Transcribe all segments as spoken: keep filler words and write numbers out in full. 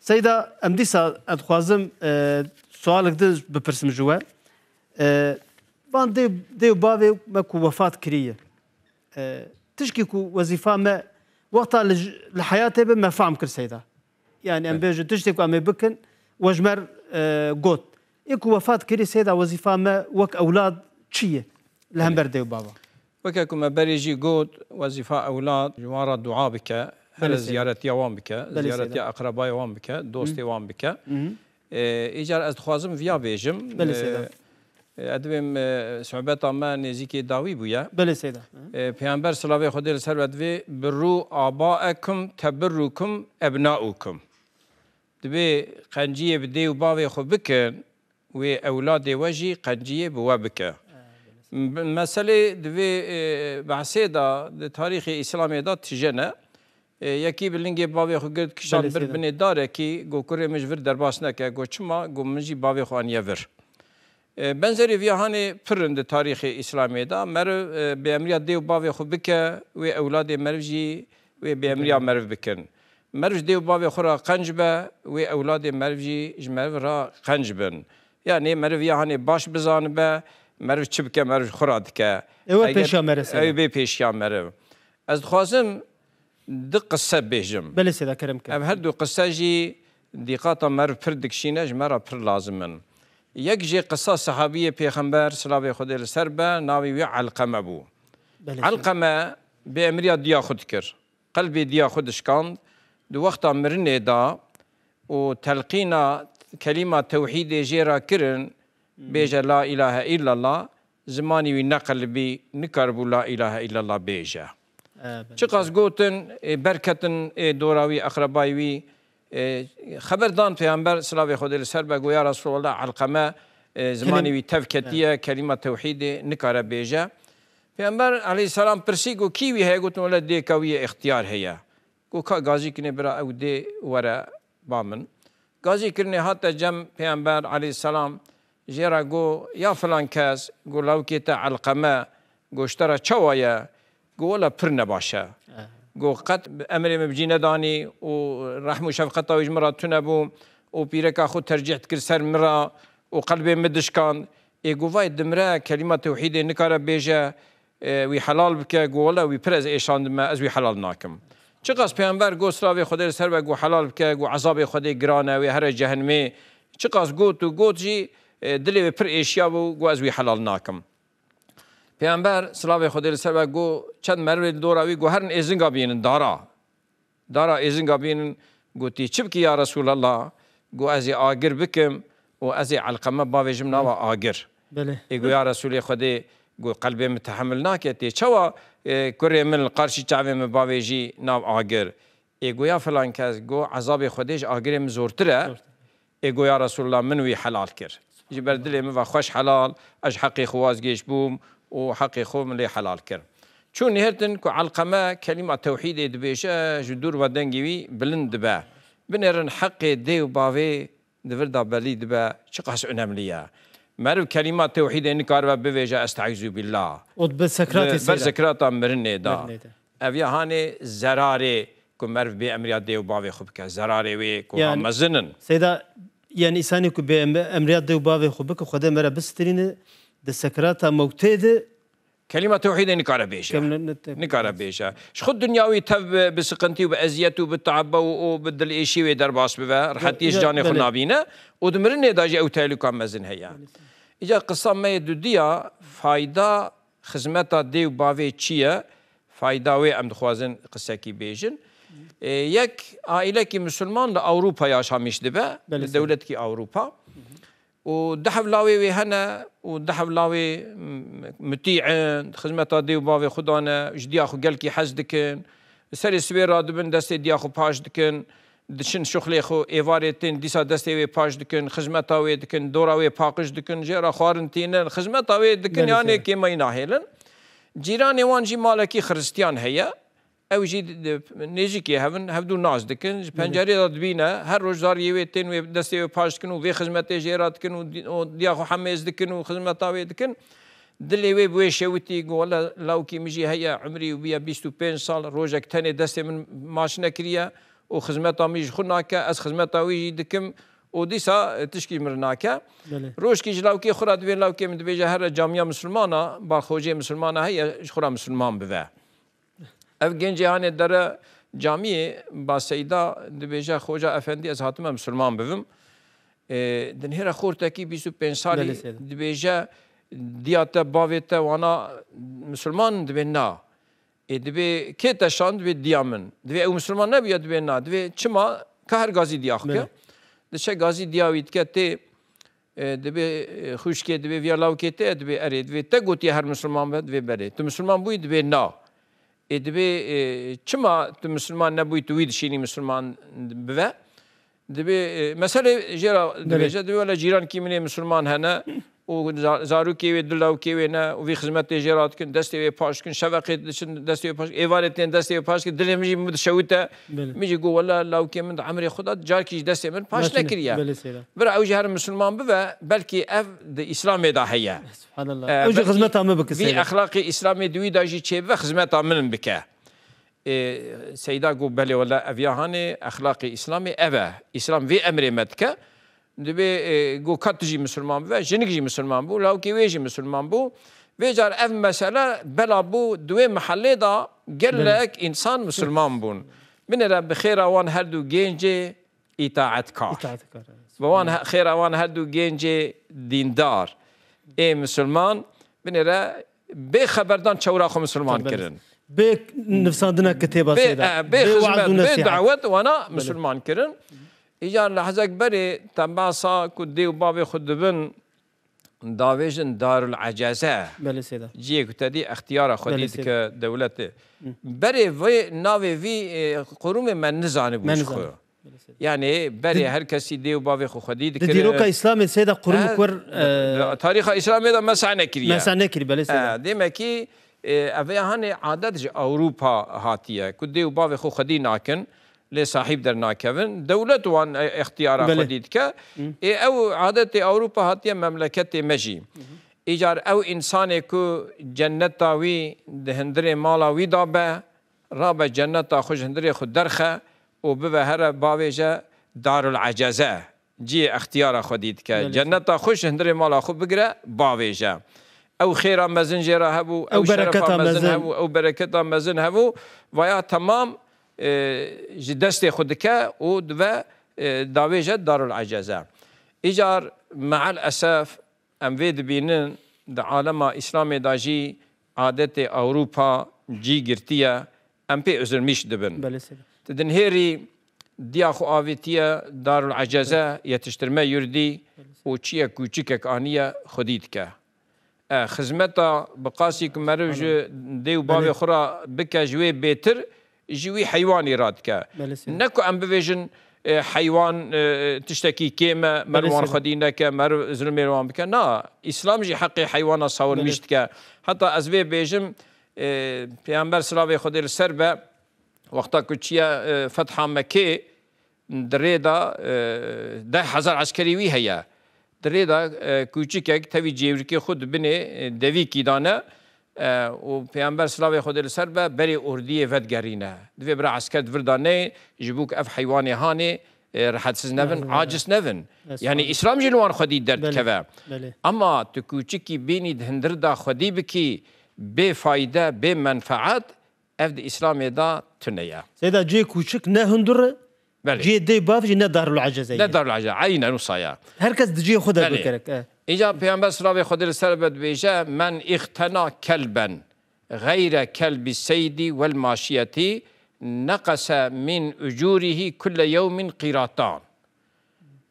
Seyda, em dîsa ez dixwazim, e, sualek din bipirsim ji we. E, van dê, dê û bavê me ku wefat kiriye. E, tişkî ku wezîfa me wexta li j-, li heyatê be me fehm kir Seyda. Yani em Belê. bêjin tiştê ku em ê bikin, we ji me r, e, got. Ê ku wefat kirî Seyda wezîfa me wek ewlad çi ye li Belê. hember dê û bava? Weke ku me berê jî got, wezîfa ewlad ji wan re dua bike, here Belê Seyda. ziyaretiya wan bike, Belê ziyaretiya Seyda. eqrebayê wan bike, dostê Hı. wan bike. Hı hı. E, îcar ez dixwazim viya bêjim. Belê Seyda. E, e, ez dibêm, e, sohbeta me nêzîkê dawî bûye. Belê Seyda. Hı. E, Peyamber silavê Xwedê li ser we divê, "Birru abaekum tebirrukum ebnaukum." Divê qenciyê bi dê û bavê xwe bikin, wê ewladê we jî qenciyê bi we bike. Bi-, meselê di vê, e, behsê de, di tarîxê Îslamê de tije ne. E, yekî bi lingê bavê xwe girt, kişand Belê bir Seyda. binê darekî, got, "Kurê min ji vir derbas neke." Got, "Çima?" Got, "Min jî bavê xwe aniye vir." E, benzerî viya hanê pir in di tarîxê Îslamê de. Meriv, e, bêemriya dê û bavê xwe bike, wê ewladê meriv jî wê bêemriya Bike. meriv bikin. Meriv ji dê û bavê xwe re qenc be, wê ewladê meriv jî ji meriv re qenc bin. Yanî meriv ya hanê baş bizanibe, meriv çi bike, meriv ji xwe re dike. Ew ê Eger pêşiya meriv seyda. Ew bê pêşiya meriv. Ez dixwazim du qise bêjim. Belê seyda, kerem ke. Ev her du qise jî dîqata meriv pir dikişîne, ji me re pir lazim in. Yek jê qisa sehabiyê Pêxember, silavê Xwedê li ser be, navê wî Elqeme bû. Belê seyda. Elqeme bêemriya diya xwe dikir. Qelbê diya xwe dişkand, di wexta mirinê de û telqîna kelîma tewhîdê jê re kirin, Hmm. bêje la îlahe îllallah, zimanî wî neqelibî, nikaribû la îlahe îllallah bêje. E, belê. Çiqas gotin, ê, berketin, ê, dora wî, eqrebayê wî, ê, xeber dan Pêxember, silavê Xwedê li ser be, got, "Ya Resûlallah, Elqeme, ê, zimanî Kelim- wî tev ketiye, Evet. kelîma tewhîdê nikare bêje." Pêxember aleyhisselam pirsî, got, "Kî wî heye?" Gotin, "Wele dêka wî ye, îxtiyar heye." Got, "Ka gazî kinê bira ew dê were ba min." Gazî kirinê hate cem Pêxember aleyhisselam, jê re got, "Ya filan kes," got, "lawikê te Elqeme, got, ji te re çawa ye?" Got, "Wele pir nebaş e." Eh. Got, "Qet emrê min bi cî nedanî û rehm û şefqeta wî ji min re tune bû û pîreka xwe tercîh dikir ser min re û qelbê min dişkand." Ê got, "Vay dimire, kelîma tewhîdê nikare bêje, e, wî helal bike." Got, "Wele wî pir ez êşandime, ez wî helal nakim." Çiqas Pêxember got, silavê Xwedê li ser be, got, "Helal bike," got, "Ezabê Xwedê giran e, wê here cehenimê." Çiqas got û got jî, e, dilê wê pir êşiya bû, got, "Ez wî helal nakim." Pêxember, silavê Xwedê li ser be, got, çend merivê li dora wî, got, "Herin êzinga bînin, dara." Dara êzinga bînin, gotî, "Çi bikî ya Resûlallah?" Got, "Ez ê agir bikim û ez ê Elqeme bavêjim nava agir." Belê. Ê got, "Ya Resûlê Xwedê," got, "qelbê min tehemil nake, tê çawa, e, kurê min li qarşî çavê min bavêjî nav agir?" Ê got, "Ya filan kes," got, "ezabê Xwedê ji agirê min zortir e." Zortir. Ê got, "Ya Resûlallah, min wî helal kir. Ji ber dilê min ve xweş helal, ez ji heqê xwe wazgeş bûm û heqê xwe min lê helal kir." Çûn nihêrtin ku Elqeme kelîma tewhîdê dibêje, ji dûr ve dengê wî bilind dibe. Binêrin heqê dê û bavê di vir de belî dibe, çiqas önemli ye. Meriv kelîma tewhîdê nikaribe bivêje, "Estaizu billah." Û bi sekratê Bi-, ber seyda. sekrata mirinê de. Mirinê de. Ev ya hanê zerarê ku meriv bê emriya dê û bavê xwe bike, zerarê wê ku Yani, ha mezin in. Seyda, yani îsanê ku bê em-, emriya dê û bavê xwe bike, Xwedê me re bistirîne, di sekrata mewtê de Kelîma tewhîdê nikare bêje. Kem ne-, ne-, te- Nikare bêje. Ji xwe dinya wî tev bi, bi siqintî û bi eziyet û bi teebe û, û bi dilêşî wê derbas bibe, rehetiyê ji Ya, canê xwe belê. nabîne û di mirinê de jî ew tehlûka mezin heye. Belê. Îca qisa me yê dudiya fayda xizmeta dê û bavê çi ye? Fayda wê em dixwazin qisekî bêjin. Ê, yek aîlekî misilman li Ewropa yaşamîş dibe, Belê, li seyda. dewletkî Ewropa. Û deh evlawê wê hene û deh evlawê, m-, mutî in, xizmeta dê û bavê xwe dane, ji diya xwe gelkî hez dikin. Serê sibê radibin, destê diya xwe paş dikin, diçin şuxlê xwe, êvarê tên dîsa destê wê paş dikin, xizmeta wê dikin, dora wê paqij dikin, jê re xwarin tînin, xizmeta wê dikin, Belê, yanê seyda. kêmayî nahêlin. Cîranê wan jî malekî xiristiyan heye. Ew jî di, di, nêzîkê hev in, hevdû nas dikin. Ji Belê. pencerê de dibîne, her roj zariyê wê tên wê destê wê paş dikin û vê xizmetê jê re dikin û di-, û diya xwe hemêz dikin û xizmeta wê dikin. Dilê wê bi wê şewitî, got, "Wele lawkî min jî heye, umrî wî bûye bîst û pênc sal, rojek tenê destê min maç nekiriye." û xizmeta min jî ji xwe nake, ez xizmeta wî jî dikim û dîsa, e, tişkî min nake. Belê. Rojkî ji lawkê xwe re divê lawkê min dibêje here camiya misilmana, balxojê misilmana heye, ji xwe re misilman bive. Ev gencê hanê dere camiyê, ba Seyda dibêje, Xoca Efendî, ez hatime misilman bibim. E, dinhêre xortekî bîst û pênc salî Belê Seyda. Dibêje, diya te, bavê te wana misilman in? Dibê na. Ê, dibê kê te şand? Dibê diya min. Dibê ew misilman nebûye? Dibê na. Dibê çima? Ka her gazî diya xwe ke. Belê. Diçe gazî diya wî dike tê, e, dibê, e, xwişkê, dibê viya lawkê te ye? Dibê erê. Dibê te gotiye her misilman be? Dibê belê. Tu misilman bûyî? Dibê na. Ê, dibê, e, çima tu misilman nebûyî, tu wî dişînî misilman bive? Dibê, e, meselê jê re Belê. Dibêje, dibê wele cîrankî min ê misilman hene û za-, zarokê wê, du lawkê wê ne û vî xizmetê jê re dikin, destê wê paş dikin, şeveqê diçin destê wê paş, êvarê tên destê wê paş dikin, dilê min jî min dişewite. Belê. Min jî got, wele lawkê min di emrê xwe de carkî ji destê min paş Naçine. Nekiriye. Belê Seyda. Bira ew jî her misilman bive, belkî ev di Îslamê de heye. Subhanallah. E, Ew jî belkî xizmeta min bike vî Seyda. Exlaqê Îslamê di wî de jî çêbibe, xizmeta min bike. Ê, Seyda got, belê wele ev ya hanê, exlaqê Îslamê ev e. Îslam vê emrê me dike. Dibê, ê, got, ka tu jî misilman bibe, jinik jî misilman bû, lawkê wê jî misilman bû. Vê car ev mesele bela bû, di wê mehellê de gelek Belê. Însan misilman bûn. Binêre bi xêra wan her du gencê îtaetkar. Îtaetkar, evet. Bi wan he-, xêra wan her du gencê dîndar ê misilman, binêre bê xeberdan çewra xwe misilman Tabii. Kirin. Bê nivsandina kitêba Bê, Seyda. E, bê Bê xizmet, waaz û bê nesihat. Dawet wana Belê. Misilman kirin. Îcar lehzek berê te behsa ku dê û bavê xwe dibin, davêjin Darul Eceze. Belê Seyda. Ciyê ku te dî extiyara xwe Belê dî Seyda. Dike dewletê. Hı. Berê vê navê vî, e, qurumê me nizanibû Me ji nizanibû. Xwe. Belê Seyda. Yani berê Di- her kesî dê û bavê xwe xwedî Di dikirin. Dîroka Îslamê Seyda qurum He? Kur, e, Tarîxa Îslamê de mesa nekiriye. Mesa nekirî, belê Seyda. He, demek ki, e, ev ê hanê adet ji Ewropa hatiye. Ku dê û bavê xwe xwedî nakin, lê sahîb dernakevin. Dewlet wan, e, extiyara Belê. Xwedî dike. Hı. Ê, ew adetê Ewropa hatiye memleketê me jî. Hı hı. Îcar ew însanê ku cenneta wî di hindirê mala wî de be, rabe cenneta xwe ji hindirê xwe derxe û bibe here bavêje Darul Eceze. Ciyê extiyara xwedî dike. Belê. Cenneta xwe ji hindirê mala xwe bigire, bavêje. Ew xêra mezin jê re hebû, Ew ew şerefa bereketa mezin mezin. Hebû, ew bereketa mezin hebû, vaya temam, e, ji destê xwe dike û dibe, e, davêje Darul Eceze. Îcar meal esef em vê dibînin, di alema Îslamê de jî adetê Ewropa cî girtiye, em pê üzülmîş dibin. Belê Seyda. Tu dinhêrî diya xwe avêtiye Darul Eceze, yetiştirme yurdî û çiye kûçikek aniye xwedî dike. E, xizmeta bi qasî ku meriv ji dê û bavê Belê. Xwe re bike ji wê bêtir, ji wî heywanî radike. Belê Seyda. Ne ku em bivêjin, e, heywan, e, tiştekî kêm e, meriv Belê wan Seyda. Xwedî neke, meriv zilmê li wan bike. Na, Îslam jî heqê heywana sawirmîş Belê. Dike. Heta ez vê bêjim, e, Pêxember silavê Xwedê li ser be, wexta ku çiye, e, fetha Mekê, di rê de, e, deh hezar eskerî wî heye. Di rê de, e, kûçikek tevî cêwirkê xwe di binê, e, devîkî de ne, e, û Pêxember silavê Xwedê li ser be berê ordiyê vedigerîne. Divê bira esker di vir de neyê, ji bo ku ev heywanê hanê, e, rehetsiz nevin, Nehezin aciz nevin. Nehezin. Yanî Îslam jî li wan xwedî derdikeve. Belê. Ama tu kûçikî bînî di hindir de xwedî bikî, bê fayde, bê menfeet, ev di Îslamê de tune ye. Seyda, cihê kûçik ne hundir e, Belê. Cihê dê bav jî ne Darul Eceze ye. Ne Darul Eceze, eynen wisa ye. Her kes di cihê xwe de Belê. Bigerek, e. Îca Pêxember silavê Xwedê li ser be dibêje, "Men îxtena kelben xeyre kelbi seydî wel maşiyetî neqese min ucûrihî kulle yewmin qîratan."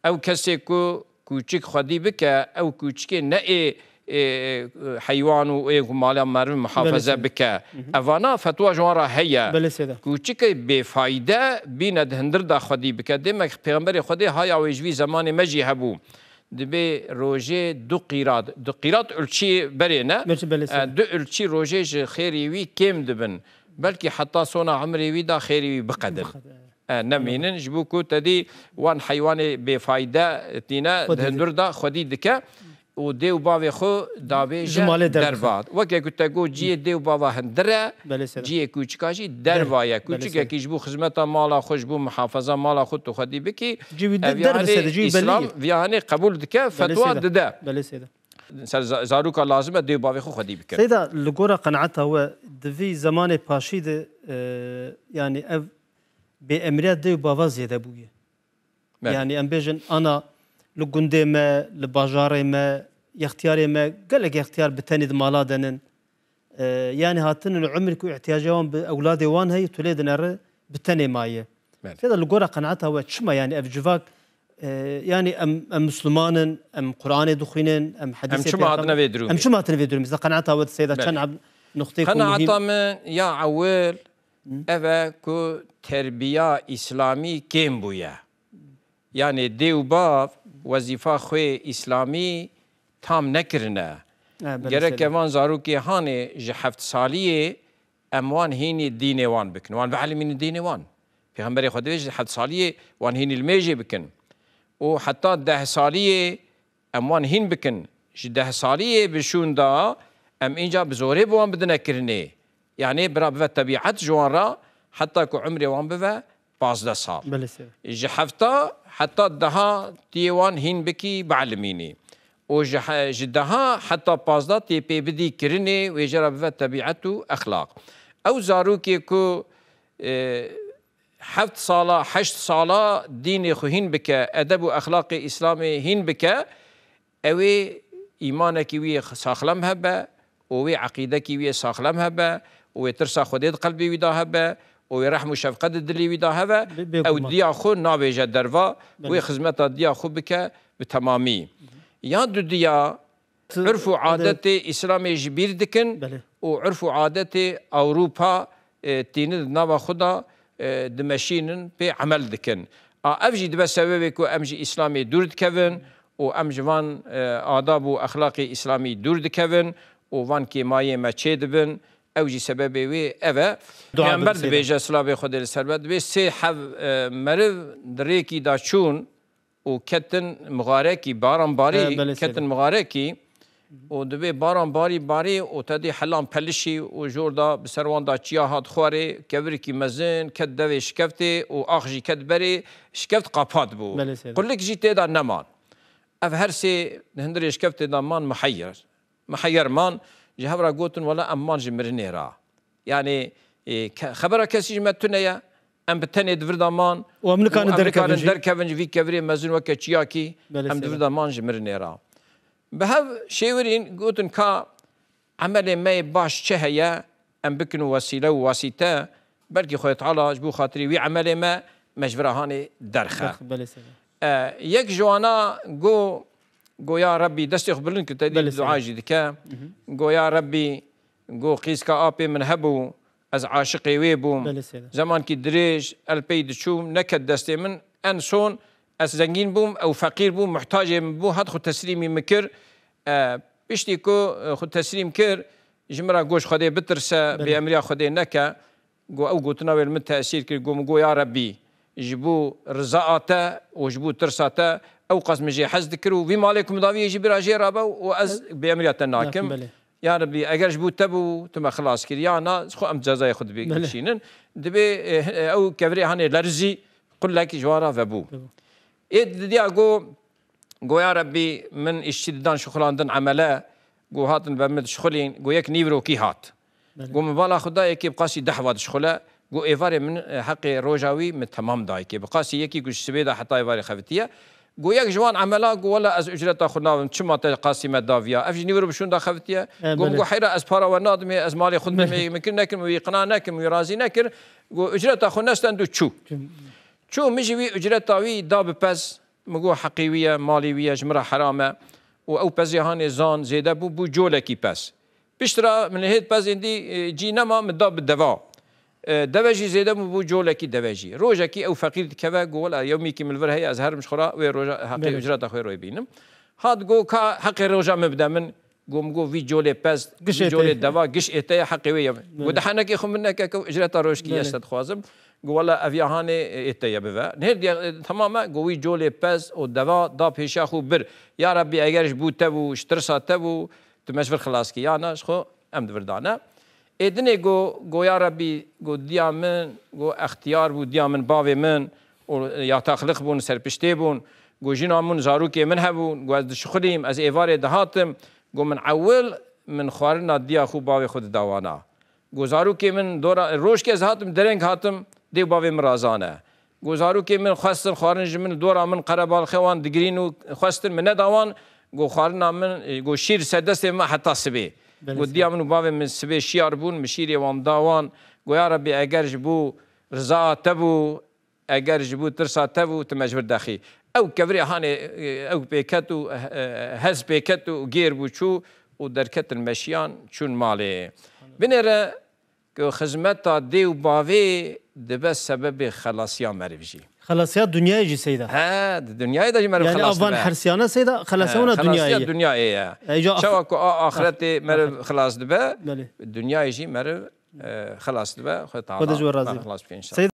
Ew kesê ku kûçik xwedî bike, ew kûçikê ne ê, ê, heywan û ê ku mala meriv muhafaze Belê seyda. Bike. Hı hı. Evana fetwa ji wan re heye. Belê seyda. Kûçikê bêfayde bîne di hindir de xwedî bike. Demek Pêxemberê Xwedê haya wê ji vî zemanê me jî hebû. Dibê rojê du qîrat, du qîrat ulçî berê ne. Belê, belê seyda. E, du ulçî rojê ji xêrî wî kêm dibin. Belkî heta sona emrê wî de xêrî wî biqedin. Biqedin. E, nemînin, ji bo ku te dî wan heywanê bêfayde tîne, Xwedî di dike. Hundir de xwedî dike. û dê û bavê xwe dabêje derva. Weke ku te got, ciyê dê û bava hindir e, ciyê kûçika jî derva ye. Kûçikekî ji bo xizmeta mala xwe, ji bo muhafaza mala xwe tu xwedî bikî. Cî wî der, dervise de, cî wî bellî ye. Ev yanî qebûl dike, fetwa dide. Ser za-, zaroka lazim e dê û bavê xwe xwedî bikin. Seyda, li gora qenaeta we di vî zemanê paşî de, e, yanî ev bêemriya dê û bava zêde bûye. Belê. Yanî em bêjin ana li gundê me, li bajarê me, yextiyarê me, gelek yextiyar bi tenê di mala de nin. E, yanî hatinin û umrek û îhtiyacê wan bi ewladê wan heye, tu lê dinere bi tenê maye. Belê. Seyda, li gora qenaeta we çima yanî ev civak, e, yanî em, em Misliman in, em Quranê dixwînin, em hedîsê Pêxember-, em çima hatine vê durumê? Em çima hatine vê durumê? Seyda, qenaeta we, Seyda, çend nuqteyek muhîm. Qenaeta min ya ewil ev e ku terbiya îslamî kêm bûye. Yanî dê û bav wezîfa xwe îslamî tam nekirine. Gereke van zarokê hanê ji heft saliyê em wan hînî dînê wan bikin. Wan bielimînin dînê wan. Pêxemberê Xwedê ji heft saliyê wan hînî limêjê bikin. Û heta deh saliyê em wan hîn bikin. Ji deh saliyê bi şûn da em înca bi zorê bi wan bidine kirinê. Yanî bira bive tebîet ji wan re, heta ku umrê wan bive pazdeh sal. Belê seyda. Ji hefta heta deha tiyê wan hîn bikî, bielimînî. Û ji he-, ji deha heta pazdeh tê pê bidî kirinê, wê jê re bive tebîet û exlaq. Ew zarokê ku, e, heft sala, heşt sala dînê xwe hîn bike, edeb û exlaqê Îslamê hîn bike, ew ê îmanekî wî saxlem hebe û wê eqîdekî wî saxlem hebe û wê tirsa Xwedê di qelbê wî de hebe û wê rehm û şefqet di dilê wî de hebe, ew diya xwe nabêje derva, wê xizmeta diya xwe bike bi temamî. Ya dudiya, urf û adetê Îslamê ji bîr dikin û urf û adetê Ewropa, e, tînin di nava xwe de, e, dimeşînin, pê emel dikin. A, ev jî dibe sebebê ku em ji Îslamê dûr dikevin û em ji van, e, adab û exlaqê Îslamî dûr dikevin û van kêmayê me çê dibin. Ew jî sebebê wê ev e. Pêxember dibêje, silavê Xwedê li ser be, dibê sê heb, e, meriv di rêkî de çûn û ketin mixarekî, baran barî, ketin mixarekî û dibê baran barî barî û te dî helan pelişî û jor da bi ser wan da çiya hat xwarê, kevirkî mezin ket devê şikeftê û ax jî ket berê, şikeft qapat bû. Qulik jî tê de neman. Ev her sê di hundirê şikeftê de man miheyir. Miheyer man, ji hev re gotin, wela em man ji mirinê re. Yanî, e, ke-, xebera kesî ji me tune ye, em bi tenê di vir de man û em nikarin derkevin ji vî kevirê mezin weke çiyakî, em di vir de man ji mirinê re. Bi hev şêwirîn gotin ka emelê me yê baş çi heye, em bikin wesîle û wasîte, belkî Xwedê Teala ji bo xatirî wî emelê me, me ji vir re hanê derxe. E, yek ji wana go, go ya Rebbî, destê xwe bilind kir, te dî dua jî dike. Go ya Rebbî, go qîzka apê min hebû, ez aşiqê wê bûm. Zemankî dirêj, el pey diçûm, neket destê min, en son ez zengîn bûm, ew feqîr bû, muhtacê min bû, hat xwe teslîmî min kir. E, piştî ku, e, xwe teslîm kir, ji min re go ji Xwedê bitirse, bêemriya Xwedê neke. Go ew gotina wê li min tesîr kir, go min go, ya Rebbî, ji bo rizaya te û ji bo tirsa te, ew qas min jê hez dikir û vî malê ku min daviyê jî bira jê rabe û ez bêemriya te nakim. Ya Rebbî, eger ji bo te bû, tu me xilas kir, ya na, xwe em cezayê xwe dibê dikişînin. Dibê, e, ew kevirê hanê lerizî, qulek ji wan re vebû. Ê didiya go, go, ya Rebbî, min îşçî didan şixulandin emele, go hatin be min dişixulîn, go yek nîvrokî hat. Go min bala xwe da yekê bi qasî deh va dişixule, go êvarê min, e, heqê roja wî min temam dayikê. Bi qasî yekî ku ji sibê de heta êvarê xevitiye. Go yek ji wan emela, go wela ez ucreta xwe nabim, çima te qasî me daviya? Ev jî nîvro bi şûnda xevitiye. Go min go heyra ez para we nadim ê, ez malê xwe didim ê, min kir nekim, wî qina nekim, wî razî nekir. Go ucreta xwe nestend û çû. Çû, min jî wî ucreta wî da bi pez. Min got, heqê wî ye, malê wî ye, ji min re heram e û ew pezê hanê zan zêde bû, bû colekî pez. Piştre min li hêt pezên dî, e, cî nema, min da bi deva. E, deve jî zêde bû, bû colekî deve jî. Rojekî ew feqîr dikeve, got, wela yewmîkî min li vir heye, ez herim ji xwe re wê roja heqê ucreta xwe rê bînim. Hat got, ka heqê roja min bide min, Go min go vî colê pez, Giş vî ê te colê ye. deva, giş ê te ye, heqê wê ye. Go Belê. di henekê xwe min neke, ku icreta rojkî Belê. ez te dixwazim. Go wela ev ya hanê ê te ye bive. Nêr diye, e, temame, go wî colê pez û deva da pêşiya xwe bir. Ya Rabbî, eger ji bo te bû, ji tirsa te bû, tu me ji vir xilas kî. Ya na, ji xwe em di vir dane. Ê dinê go, go ya Rabbî, go diya min, go extiyar bû, diya min bavê min, û yataxliq bûn, serpiştê bûn. Go jina min, zarokê min hebûn, go ez dişixulîm, ez êvarê dihatim, go min ewil, min xwarina diya xwe bavê xwe didawana. Go zarokê min dora, rojkê ez hatim, dereng hatim, dê û bavê min razane. Go zarokê min xwestin xwarin ji min, dora min qerebalxê wan digirîn û xwestin min neda wan. Go xwarina min, go şîr ser destê min heta sibê. Belê Go sibê. diya min û bavê min sibê şiyar bûn, min şîrê wan da wan. Go ya Rebî, eger ji bo riza te bû, eger ji bo tirsa te bû, tu me ji vir dexî. Ew kevirê hanê, ew pêket û, e, hez pêket û gêr bû çû û derketin meşiyan çûn malê. Binêre ku xizmeta dê û bavê dibe sebebê xelasiya meriv jî. Xelasiya dinyayê jî seyda. He, di dinyayê de jî meriv Yani xelas avan dibe. hersiyana seyda, xelasiya He, wana xelasiya dinyayê. dinyayê ye. E, îca ax- Çawa ku a axretê meriv Axret. xelas dibe, Belê. dinyayê jî meriv, e, xelas dibe. Xwe Teala Xwe de ji we razî. meriv xelas bike înşallah. Seyda